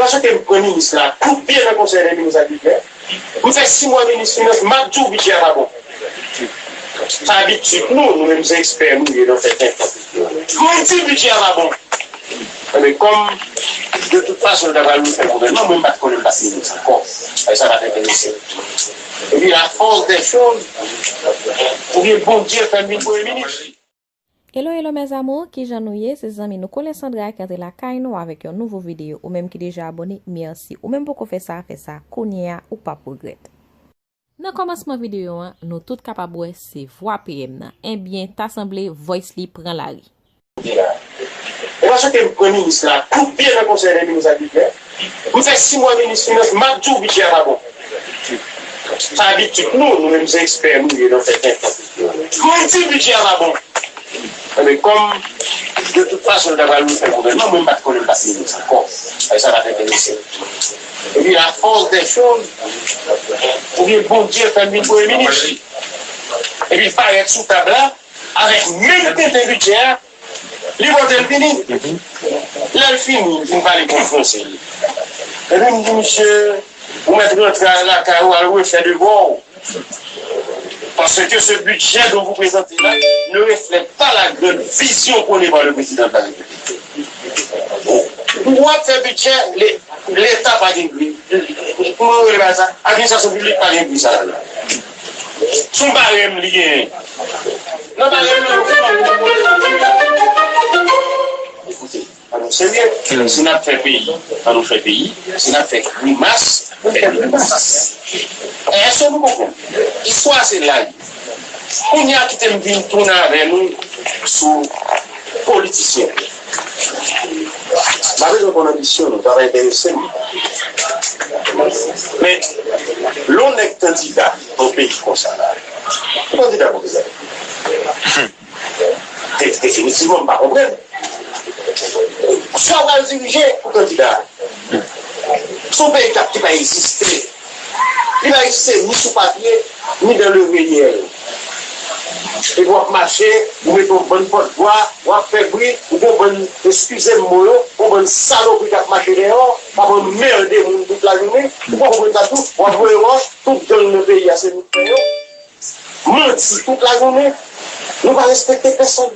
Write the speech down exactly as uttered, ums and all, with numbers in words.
Paske m pran minis la, kout pye nan konsèy dè minis ak bidjè. M fè sis mwa minis finans, m ap di w bidjè a pa bon. Sa abitid nou, nou menm se ekspè nou ye nan sèten tan. Mwen di bidjè a pa bon. Enben, kòm de tout fason, yo ta pral refè gouvènman, mwen m pa t konnen m t ap minis ankò. E sa pa t enterese m. Epi, la force des choses, oubyen Bondye fè m vin premye minis. Hello hello mes amours, kijan nou ye? Se zanmi nou Colin Sandra ki antre lakay nou avèk yon nouvo videyo. Ou menm ki deja abòne, mèsi. Ou menm poko fè sa, fè sa kounye a, ou p ap regrèt. Nan kòmansman videyo an, nou tout kapab wè se vwa P M nan. Enbyen, ta sanble voice li pran lari. E paske m pran minis la, kout pye nan konsèy dè minis ak bidjè. M fè sis mwa minis finans, m ap di w bidjè a pa bon. Sa abitid nou, nou menm se ekspè nou ye nan sèten tan. Mwen di bidjè a pa bon. Enben, kòm de tout fason, yo ta pral refè gouvènman, mwen m pa t konnen m t ap minis ankò. E sa pa t enterese m. Epi, la force des choses, oubyen Bondye fè m vin premye minis. Epi, l parèt sou tab la, avèk menm tenten bidjè a, li pote l fini. Lè l fini, li fin pale konfyans li. Epi m di, misye, ou mèt rantre lakay ou, al refè devwa w. Parce que ce budget dont vous présentez là ne reflète pas la grande vision prônée par le président de la République. Ou ap fè bidjè, le- Leta pa gen pri. Kouman yo rele bagay sa? Administrasyon piblik pa gen pri sa la. Se yon barèm li genyen. Nan barèm nan, ekoute, ann nou serye. Si n ap fè peyi, ann nou fè peyi. Si n ap fè grimas, fè grimas. Èske nou konprann? Istwa se la. Kounye a kite m vin tounen avè nou sou politisyen. M pa bezwen konn anbisyon nou, sa pa enterese m. Men, lè yon nèg kandida nan yon peyi konsa, yon kandida pou kisa? De- Definitivman, m pa konprann. Sa w pral dirije pou kandida a? Se yon peyi k ap, ki pa egziste. Li pa egziste ni sou papye, ni dans le réel. Epi w ap mache, ou mete yon bann pòtvwa, w ap fè bri, ou gen yon bann, eskize m mo yo, yon bann salopri k ap mache dèyè w, k ap anmède moun tout lajounen, ou pa konprann sa tou, w ap voye wòch, tout gang nan peyi a se nou k fè yo. Manti tout lajounen, nou pa respekte pèsonn.